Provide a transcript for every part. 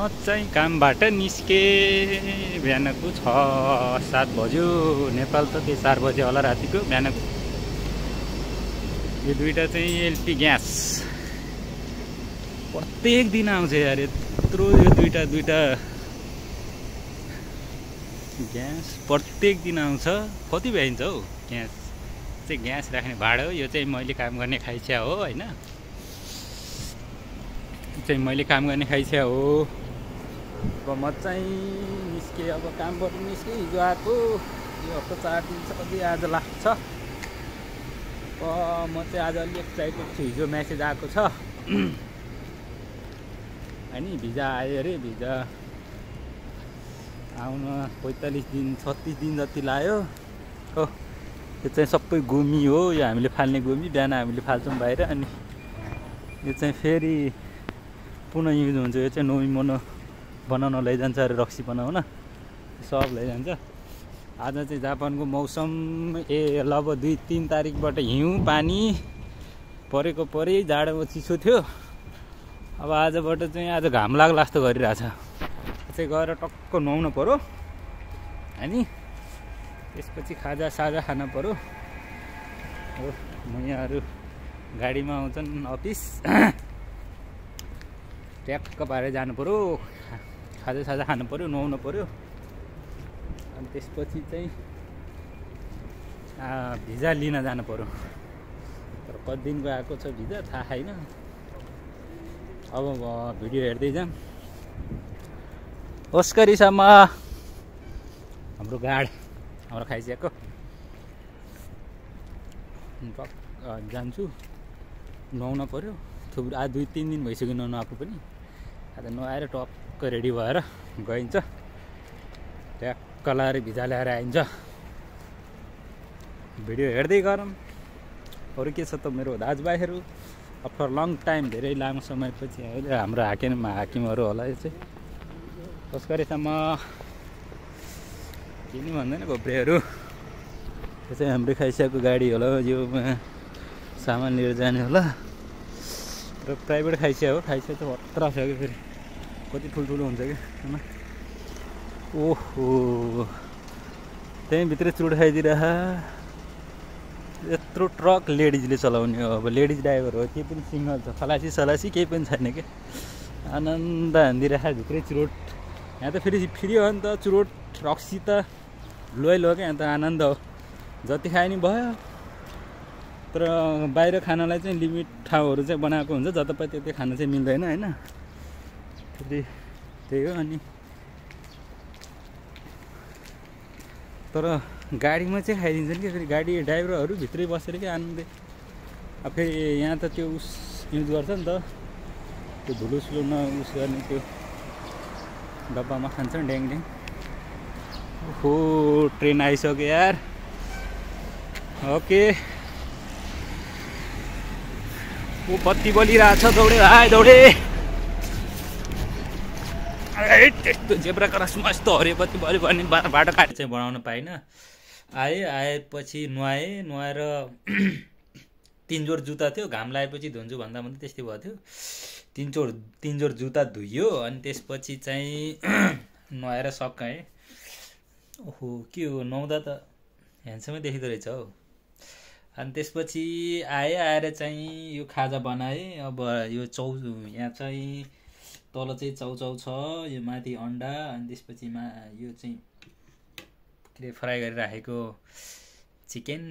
चाहिँ कामबाट निस्के बिहानको 6-7 बज्यो। नेपाल त त्यही 4 बजे होला रातिको बिहानको। यो दुईटा चाहिँ एलपी ग्यास प्रत्येक दिन आउँछ यार, यत्रो यो दुईटा ग्यास प्रत्येक दिन आउँछ। कति भ्याइन्छ हौ ग्यास चाहिँ, ग्यास राख्ने भाडा हो। यो चाहिँ मैले काम गर्ने खाइछ्या हो होइन, चाहिँ मैले काम गर्ने खाइछ्या हो। अब म चाहिँ निस्केँ, अब कामबाट निस्केँ। हिजो आएको यो हप्ता 4 दिन छ, कति आज लाग्छ। म चाहिँ आज अलि एक्साइटेड छु। हिजो म्यासेज आएको छ होइन, भिजा आयो अरे। भिजा आउन 45 दिन 36 दिन जति लाग्यो हो। यो चाहिँ सबै गोमी हो, यो हामीले फाल्ने गोमी, बिहान हामीले फाल्छौँ बाहिर। अनि यो चाहिँ फेरि पुनः युज हुन्छ। यो चाहिँ नोइमोनो बनाउन लैजान्छ अरे, रक्सी बनाउन सब लैजान्छ। आज चाहिँ जापानको मौसम अब 2-3 तारिकबाट हिउँ पानी परेको परे, जाडोमा चिसो थियो। अब आजबाट चाहिँ आज घाम लाग्ला जस्तो गरिरहेछ। चाहिँ गएर टक्क नुहाउनु पऱ्यो अनि त्यसपछि खाजा साजा खान पऱ्यो हो। मैयाहरू गाडीमा आउँछन् अफिस, ट्याक्क पारेर जानु पऱ्यो, खाजा साजा खानु पऱ्यो, नुहाउनु पऱ्यो। अनि त्यसपछि चाहिँ भिजा लिन जानु पऱ्यो। तर कति दिनको आएको छ भिजा थाहा छैन। अब भिडियो हेर्दै जाऊँ। ओस्करीसम्म हाम्रो गाड हाम्रो खाइसकेको जान्छु, नुहाउन पऱ्यो। थुप्रो आज 2-3 दिन भइसक्यो ननुहाएको पनि। आज नुहाएर टक्क रेडी भएर गइन्छ, ट्याक्क लाएर भिजा ल्याएर आइन्छ। भिडियो हेर्दै गरौँ। अरू के छ त मेरो दाजुभाइहरू, आफ्टर लङ टाइम, धेरै लामो समयपछि अहिले हाम्रो हाकिमहरू होला। यो चाहिँ ओस्करीसम्म के नि भन्दैन घोप्रेहरू। यो चाहिँ हाम्रो खाइसकेको गाडी होला, यो सामान लिएर जाने होला। र प्राइभेट खाइसक्यो हो, खाइसक्यो त हत्रा छ कि फेरि, कति ठुल्ठुलो हुन्छ कि होइन। ओहो, त्यहीँभित्रै चुड खाइदिरह। यत्रो ट्रक लेडिजले चलाउने हो। अब लेडिज ड्राइभर हो, केही पनि सिङ्गल छ, खलासी सलासी केही पनि छैन कि। आनन्द हान्दिरह भित्रै चुरोट। यहाँ त फेरि हो नि त चुरोट, रक्सी त लो क्या। यहाँ त आनन्द हो, जति खाए नि भयो। तर बाहिर खानालाई चाहिँ लिमिट ठाउँहरू चाहिँ बनाएको हुन्छ, जतापाइ त्यति खान चाहिँ मिल्दैन होइन। त्यही हो। अनि तर गाडीमा चाहिँ खाइदिन्छन् कि फेरि, गाडी ड्राइभरहरू भित्रै बसेर क्या आनन्दै। अब फेरि यहाँ त त्यो युज गर्छ नि त, त्यो धुलोसुलो उस गर्ने त्यो डब्बामा खान्छन् ड्याङ। ओहो, ट्रेन आइसक्यो यार। ओके, ऊ बत्ती बलिरहेछ, दौडे भाइ दौडे। त्यस्तो जेब्रा क्रसमा यस्तो हरियो बत्ती बल्यो भने बाटो काट चाहिँ बनाउन पाइनँ। आएपछि नुहाएर 3 जोड जुत्ता थियो, घाम लागेपछि धुन्छु भन्दा त्यस्तै भएको थियो। 3 जोड जुत्ता धुइयो। अनि त्यसपछि चाहिँ नुहाएर सकाएँ। ओहो, के हो, नुहाउँदा त ह्यान्डसमै देखिँदो रहेछ हौ। अनि त्यसपछि आएर चाहिँ यो खाजा बनाएँ। अब यो यहाँ चाहिँ तल चाहिँ चाउचाउ छ, यो माथि अन्डा, अनि त्यसपछि यो चाहिँ के फ्राई गरेर राखेको चिकन।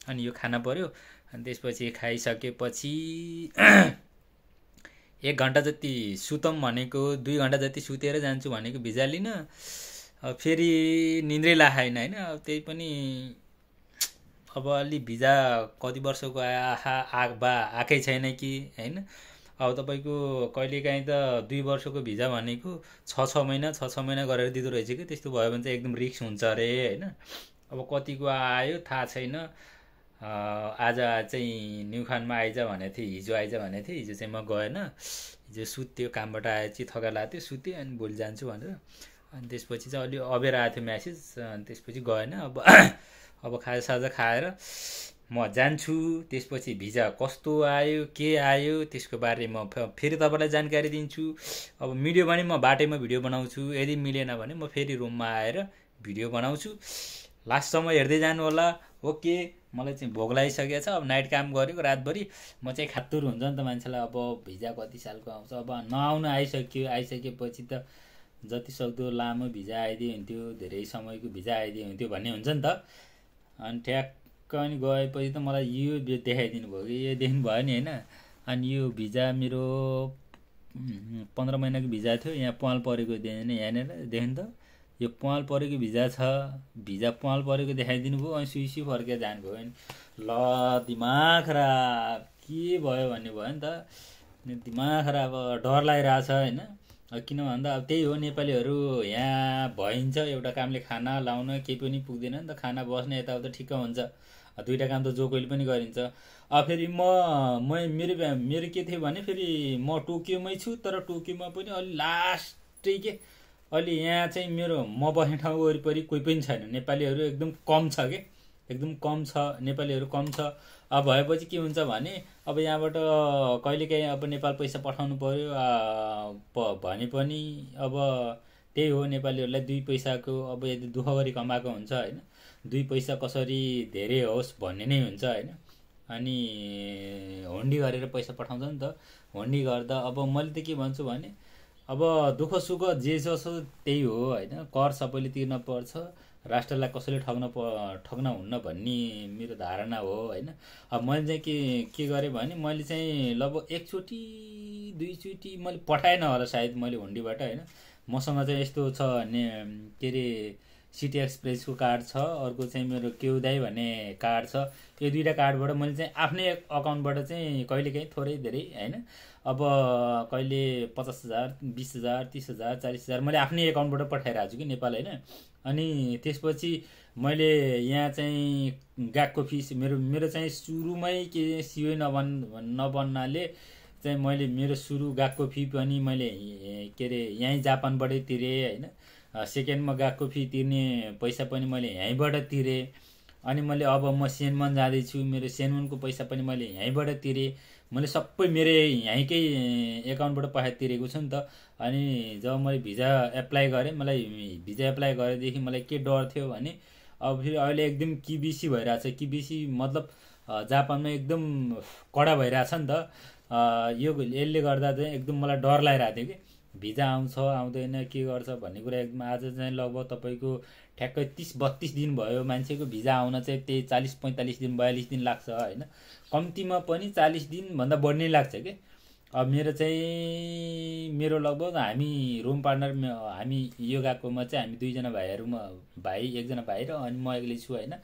अनि यो खाना पर्यो। अनि त्यसपछि खाइसकेपछि 1 घन्टा जति सुतौँ भनेको, 2 घन्टा जति सुतेर जान्छु भनेको भिजा लिन। फेरि निन्द्रै लागेन होइन। अब त्यही पनि अब अलि भिजा कति वर्षको आएकै छैन कि होइन। अब तपाईँको कहिलेकाहीँ त 2 वर्षको भिजा भनेको 6-6 महिना गरेर दिँदो रहेछ कि। त्यस्तो भयो भने चाहिँ एकदम रिस्क हुन्छ अरे होइन। अब कतिको आयो थाहा छैन। आज चाहिँ न्युखानमा आइज भनेको थिएँ, हिजो आइज भनेको थिएँ। हिजो चाहिँ म गएन, हिजो सुत्यो, कामबाट आएपछि थका लाग्थ्यो, सुतेँ। अनि भोलि जान्छु भनेर। अनि त्यसपछि चाहिँ अलि अबेर आएको थियो म्यासेज। अनि त्यसपछि गएन। अब खाजासाजा खाएर म जान्छु। त्यसपछि भिजा कस्तो आयो के आयो त्यसको बारेमा फेरि तपाईँलाई जानकारी दिन्छु। अब मिल्यो भने म बाटैमा भिडियो बनाउँछु, यदि मिलेन भने म फेरि रुममा आएर भिडियो बनाउँछु। लास्टसम्म हेर्दै जानु होला। ओके, मलाई चाहिँ भोक लागिसकेको छ। अब नाइट काम गरेको रातभरि, म चाहिँ खातुर हुन्छ नि त मान्छेलाई। अब भिजा कति सालको आउँछ, अब नआउनु आइसकेपछि त जति सक्दो लामो भिजा आइदियो हुन्थ्यो, धेरै समयको भिजा आइदियो हुन्थ्यो भन्ने हुन्छ नि त। अनि ठ्याक्क अनि गएपछि त मलाई यो देखाइदिनु भयो कि यो देख्नु भयो नि होइन। अनि यो भिजा मेरो 15 महिनाको भिजा थियो। यहाँ पाल परेको यहाँनिर देख्नु त, यो पाल परेको भिजा छ। भिजा पाल परेको देखाइदिनु भयो। अनि सुइसी फर्केर जानुभयो नि। ल दिमाग खराब के भयो भन्ने भयो नि त। दिमाग खराब, डर लागिरहेछ होइन। किन भन्दा अब त्यही हो, नेपालीहरू यहाँ भइन्छ एउटा कामले खाना लाउन केही पनि पुग्दैन नि त। खाना बस्ने यताउता ठिक्क हुन्छ, दुईवटा काम त जो कोहीले पनि गरिन्छ। अब फेरि मेरो के थियो भने फेरि म टोकियोमै छु, तर टोकियोमा पनि अलि लास्टै के अलि यहाँ चाहिँ मेरो म बस्ने ठाउँ वरिपरि कोही पनि छैन। नेपालीहरू एकदम कम छ के, एकदम कम छ, नेपालीहरू कम छ। अब भएपछि के हुन्छ भने अब यहाँबाट कहिलेकाहीँ अब नेपाल पैसा पठाउनु पर्यो भने पनि अब त्यही हो, नेपालीहरूलाई 2 पैसाको अब यदि दुःख गरी कमाएको हुन्छ होइन, 2 पैसा कसरी धेरै होस् भन्ने नै हुन्छ होइन। अनि हुन्डी गरेर पैसा पठाउँछ नि त। हुन्डी गर्दा अब मैले त के भन्छु भने अब दुःख सुख जे जसो त्यही हो होइन। कर सबैले तिर्न पर्छ, राष्ट्रलाई कसैले ठग्न हुन्न भन्ने मेरो धारणा हो होइन। अब मैले चाहिँ के गरेँ भने मैले चाहिँ लगभग 1 चोटि 2 चोटि मैले पठाएन होला सायद मैले हुन्डीबाट होइन। मसँग चाहिँ यस्तो छ के अरे सिटी एक्सप्रेसको कार्ड छ, अर्को चाहिँ मेरो केउदाई भन्ने कार्ड छ। यो 2टा कार्डबाट मैले चाहिँ आफ्नै अकाउन्टबाट चाहिँ कहिलेकाहीँ थोरै धेरै होइन, अब कहिले 50,000 20,000 30,000 40,000 मैले आफ्नै एकाउन्टबाट पठाइरहेको छु कि नेपाल होइन। अनि त्यसपछि मैले यहाँ चाहिँ गएको फिस मेरो चाहिँ सुरुमै के सिओ नबन्नाले चाहिँ मैले मेरो सुरु गएको फी पनि मैले के अरे यहीँ जापानबाटै तिरेँ होइन। सेकेन्डमा गएको फी तिर्ने पैसा पनि मैले यहीँबाट तिरेँ। अनि मैले अब म सेनमन जाँदैछु, मेरो सेनमनको पैसा पनि मैले यहीँबाट तिरेँ। मैले सबै मेरो यहीँकै एकाउन्टबाट पैसा तिरेको छु नि त। अनि जब मैले भिजा एप्लाई गरेँ, मलाई भिजा एप्लाई गरेदेखि मलाई के डर थियो भने अब फेरि अहिले एकदम किबिसी भइरहेछ। किबिसी मतलब जापानमा एकदम कडा भइरहेछ नि त। यसले गर्दा चाहिँ एकदम मलाई डर लागिरहेको थियो कि भिजा आउँछ आउँदैन के गर्छ भन्ने कुरा। एकदम आज चाहिँ लगभग तपाईँको ठ्याक्कै 30-32 दिन भयो मान्छेको भिजा आउन चाहिँ। त्यही 40-45 दिन 42 दिन लाग्छ होइन। कम्तीमा पनि 40 दिनभन्दा बढी नै लाग्छ कि। अब मेरो लगभग हामी रुम पार्टनर हामी यो गएकोमा चाहिँ हामी 2 जना भाइ 1 जना भाइ र अनि म एक्लै छु होइन,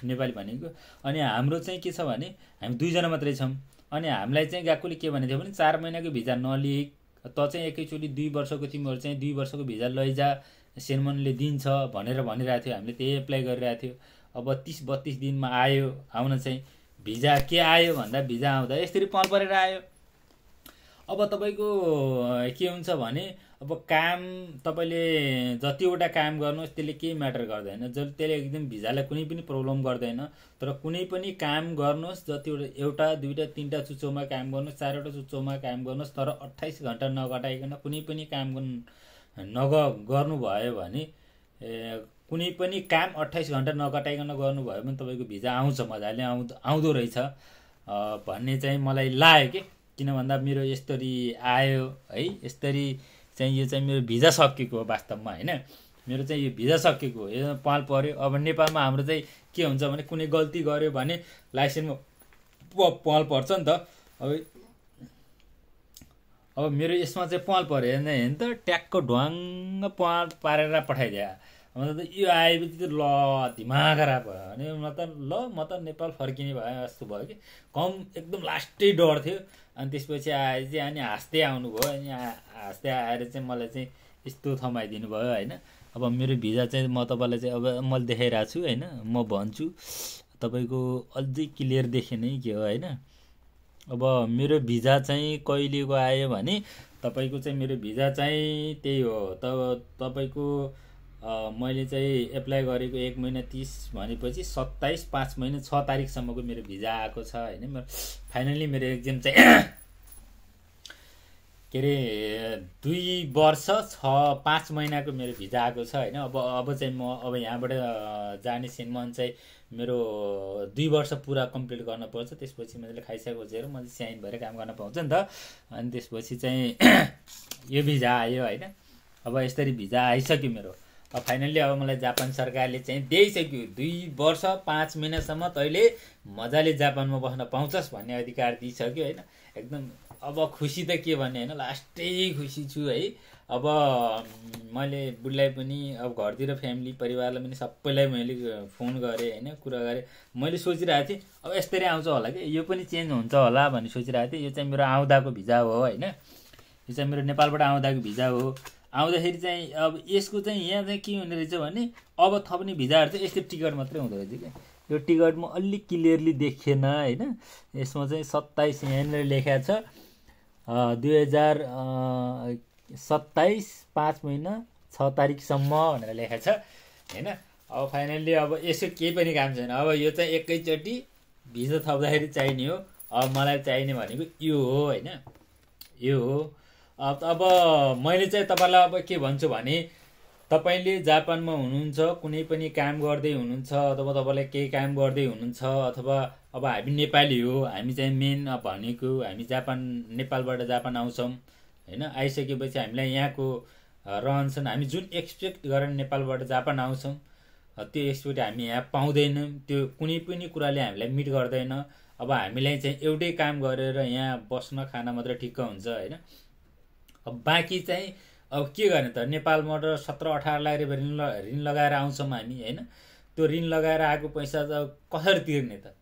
नेपाली भनेको। अनि हाम्रो चाहिँ के छ भने हामी 2 जना मात्रै छौँ। अनि हामीलाई चाहिँ गएकोले के भनेको थियो भने 4 महिनाको भिजा नलिई त चाहिँ एकैचोटि 2 वर्षको तिमीहरू चाहिँ 2 वर्षको भिजा लैजा, सेनमनले दिन्छ भनेर भनिरहेको थियो। हामीले त्यही एप्लाई गरिरहेको थियो। अब 30-32 दिनमा आउन चाहिँ भिजा के आयो भन्दा भिजा आउँदा यसरी पल परेर आयो। अब तपाईँको के हुन्छ भने अब काम तपाईँले जतिवटा काम गर्नुहोस् त्यसले केही म्याटर गर्दैन, त्यसले एकदम भिजालाई कुनै पनि प्रब्लम गर्दैन। तर कुनै पनि काम गर्नुहोस्, जतिवटा 1 2 3 चुच्चोमा काम गर्नुहोस्, 4वटा चुच्चोमा काम गर्नुहोस्, तर 28 घन्टा नघटाइकन कुनै पनि काम गर्नुभयो भने कुनै पनि काम 28 घन्टा नघटाइकन गर्नुभयो भने तपाईँको भिजा आउँछ, मजाले आउँदो रहेछ भन्ने चाहिँ मलाई लाग्यो कि। किन भन्दा मेरो यसरी आयो है, यसरी चाहिँ यो चाहिँ मेरो भिजा सकिएको हो वास्तवमा होइन। मेरो चाहिँ यो भिजा सकिएको हो, यो पाल पर्यो। अब नेपालमा हाम्रो चाहिँ के हुन्छ भने कुनै गल्ती गर्यो भने लाइसेन्समा पाल पर्छ नि त। अब मेरो यसमा चाहिँ पाल पर्यो हेर्न त, ट्याक्क ढ्वाङ्ग पाल पारेर पठाइदियो। मतलब यो आएपछि त ल दिमाग खराब भयो अनि म त नेपाल फर्किने भयो जस्तो भयो कि। एकदम लास्टै डर थियो। अनि त्यसपछि आएपछि अनि हाँस्दै आउनुभयो। अनि हाँस्दै आएर चाहिँ मलाई चाहिँ यस्तो थमाइदिनु भयो होइन। अब मेरो भिजा चाहिँ म तपाईँलाई चाहिँ अब मैले देखाइरहेको छु होइन। म भन्छु तपाईँको अझै क्लियर देखेँ नै के हो होइन। अब मेरो भिजा चाहिँ कहिलेको आयो भने तपाईँको चाहिँ मेरो भिजा चाहिँ त्यही हो, तपाईँको मैले चाहिँ एप्लाई गरेको 1 महिना 30 भनेपछि 27 5 महिना 6 तारिकसम्मको मेरो भिजा आएको छ होइन। मेरो फाइनली मेरो एक्जाम चाहिँ के अरे 2 वर्ष 5 महिनाको मेरो भिजा आएको छ होइन। अब चाहिँ म अब यहाँबाट जाने सेनमन चाहिँ मेरो 2 वर्ष पुरा कम्प्लिट गर्न पर्छ। त्यसपछि मैले खाइसकेर मैले साइन भएर काम गर्न पाउँछ नि त। अनि त्यसपछि चाहिँ यो भिजा आयो होइन। अब यसरी भिजा आइसक्यो मेरो। अब फाइनल्ली अब मलाई जापान सरकारले चाहिँ दिइसक्यो 2 वर्ष 5 महिनासम्म तैँले मजाले जापानमा बस्न पाउँछस् भन्ने अधिकार दिइसक्यो होइन। एकदम अब खुसी त के भन्ने होइन, लास्टै खुसी छु है। अब मैले बुढीलाई पनि अब घरतिर फ्यामिली परिवारलाई पनि सबैलाई मैले फोन गरेँ होइन, कुरा गरेँ। मैले सोचिरहेको थिएँ अब यस्तरी आउँछ होला कि यो पनि चेन्ज हुन्छ होला भन्ने सोचिरहेको थिएँ। यो चाहिँ मेरो आउँदाको भिजा हो होइन, यो चाहिँ मेरो नेपालबाट आउँदाको भिजा हो। आउँदाखेरि चाहिँ अब यसको चाहिँ यहाँ चाहिँ के हुने रहेछ भने अब थप्ने भिजाहरू चाहिँ यस्तो टिकट मात्रै हुँदो रहेछ क्या। यो टिकटमा अलिक क्लियरली देखिएन होइन। यसमा चाहिँ 27 यहाँनिर लेखेको छ 2027 5 महिना 6 तारिकसम्म भनेर लेखेको छ होइन। अब फाइनल्ली अब यसो केही पनि काम छैन। अब यो चाहिँ एकैचोटि भिजा थप्दाखेरि चाहिने हो। अब मलाई चाहिने भनेको यो हो होइन, यो हो। अब मैले चाहिँ तपाईँलाई अब के भन्छु भने तपाईँले जापानमा हुनुहुन्छ, कुनै पनि काम गर्दै हुनुहुन्छ अथवा तपाईँलाई केही काम गर्दै हुनुहुन्छ अथवा अब हामी नेपाली हो, हामी चाहिँ मेन भनेको हामी जापान नेपालबाट जापान आउँछौँ होइन। आइसकेपछि हामीलाई यहाँको रहनसहन हामी जुन एक्सपेक्ट गरेर नेपालबाट जापान आउँछौँ त्यो एक्सपेक्ट हामी यहाँ पाउँदैनौँ। त्यो कुनै पनि कुराले हामीलाई मिट गर्दैन। अब हामीलाई चाहिँ एउटै काम गरेर यहाँ बस्न खान मात्र ठिक्क हुन्छ होइन। अब बाँकी चाहिँ अब के गर्ने त, नेपालबाट 17-18 लाख रुपियाँ ऋण लगाएर आउँछौँ हामी होइन। त्यो ऋण लगाएर आएको पैसा त कसरी तिर्ने त।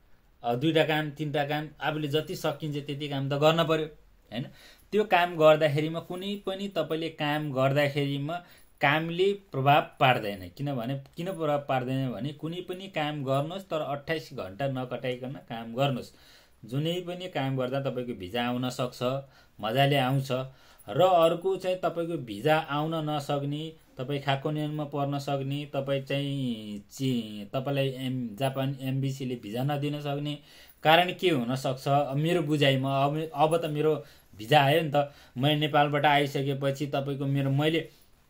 अब 2टा काम 3टा काम आफूले जति सकिन्छ त्यति काम त गर्न पर्यो होइन। त्यो काम गर्दाखेरिमा कुनै पनि तपाईँले काम गर्दाखेरिमा कामले प्रभाव पार्दैन। किनभने किन प्रभाव पार्दैन भने कुनै पनि काम गर्नुहोस् तर 28 घन्टा नकटाइकन काम गर्नुहोस्। जुनै पनि काम गर्दा तपाईँको भिजा आउन सक्छ, मजाले आउँछ। र अर्को चाहिँ तपाईँको भिजा आउन नसक्ने, तपाईँ खाएको नियममा पर्न सक्ने, तपाईँ चाहिँ तपाईँलाई जापान एम्बेसीले भिजा नदिन सक्ने कारण के हुनसक्छ मेरो बुझाइमा। अब त मेरो भिजा आयो नि त। मैले नेपालबाट आइसकेपछि तपाईँको मेरो मैले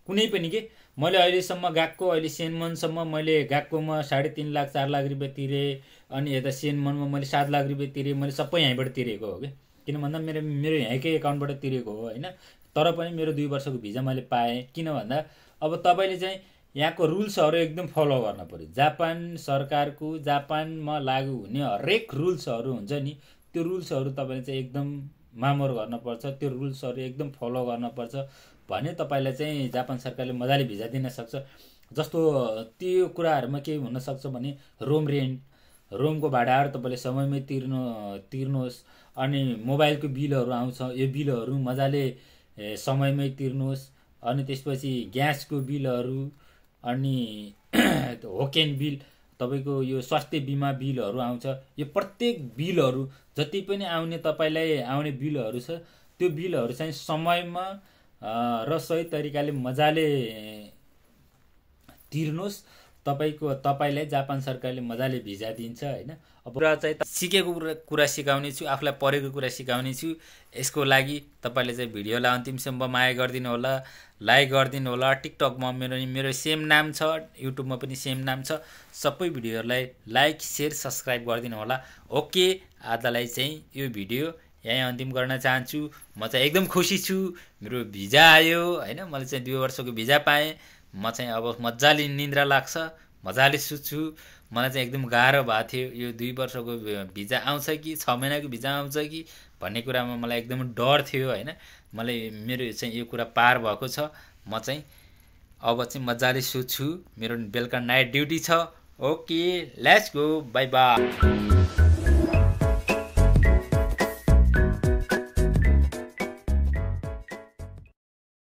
कुनै पनि के मैले अहिलेसम्म गएको अहिले सेनमनसम्म मैले गएकोमा 3.5 लाख 4 लाख रुपियाँ तिरेँ। अनि यता सेनमनमा मैले 7 लाख रुपियाँ तिरेँ। मैले सबै यहीँबाट तिरेको हो कि, किन भन्दा मेरो यहीँकै एकाउन्टबाट तिरेको हो होइन। तर पनि मेरो 2 वर्षको भिजा मैले पाएँ। किन भन्दा अब तपाईँले चाहिँ यहाँको रुल्सहरू एकदम फलो गर्न पर्यो। जापान सरकारको जापानमा लागू हुने हरेक रुल्सहरू हुन्छ नि, त्यो रुल्सहरू तपाईँले चाहिँ एकदम मामोर गर्नुपर्छ। त्यो रुल्सहरू एकदम फलो गर्नुपर्छ भने तपाईँलाई चाहिँ जापान सरकारले मजाले भिजा दिन सक्छ। जस्तो त्यो कुराहरूमा के हुनसक्छ भने रोमको भाडाहरू तपाईँले समयमै तिर्नुहोस्। अनि मोबाइलको बिलहरू आउँछ, यो बिलहरू मजाले समयमै तिर्नुहोस्। अनि त्यसपछि ग्यासको बिलहरू अनि होकेन बिल, तपाईँको यो स्वास्थ्य बिमा बिलहरू आउँछ। यो प्रत्येक बिलहरू जति पनि आउने तपाईँलाई आउने बिलहरू छ त्यो बिलहरू चाहिँ समयमा र सही तरिकाले मजाले तिर्नुहोस्। तपाईँलाई जापान सरकारले मजाले भिजा दिन्छ होइन। अब कुरा चाहिँ सिकेको कुरा सिकाउने छु, आफूलाई परेको कुरा सिकाउने छु। यसको लागि तपाईँले चाहिँ भिडियोलाई अन्तिमसम्म माया गरिदिनु होला, लाइक गरिदिनु होला। टिकटकमा मेरो सेम नाम छ, युट्युबमा पनि सेम नाम छ। सबै भिडियोहरूलाई लाइक सेयर सब्सक्राइब गरिदिनु होला। ओके, आजलाई चाहिँ यो भिडियो यहीँ अन्तिम गर्न चाहन्छु। म चाहिँ एकदम खुसी छु, मेरो भिजा आयो होइन। मैले चाहिँ 2 वर्षको भिजा पाएँ। म चाहिँ अब मजाले निन्द्रा लाग्छ, मजाले सुत्छु। मलाई चाहिँ एकदम गाह्रो भएको थियो यो 2 वर्षको भिजा आउँछ कि 6 महिनाको भिजा आउँछ कि भन्ने कुरामा मलाई एकदम डर थियो होइन। मलाई मेरो चाहिँ यो कुरा पार भएको छ। म चाहिँ अब चाहिँ मजाले सुत्छु। मेरो बेलुका नाइट ड्युटी छ। Okay, let's go, by by.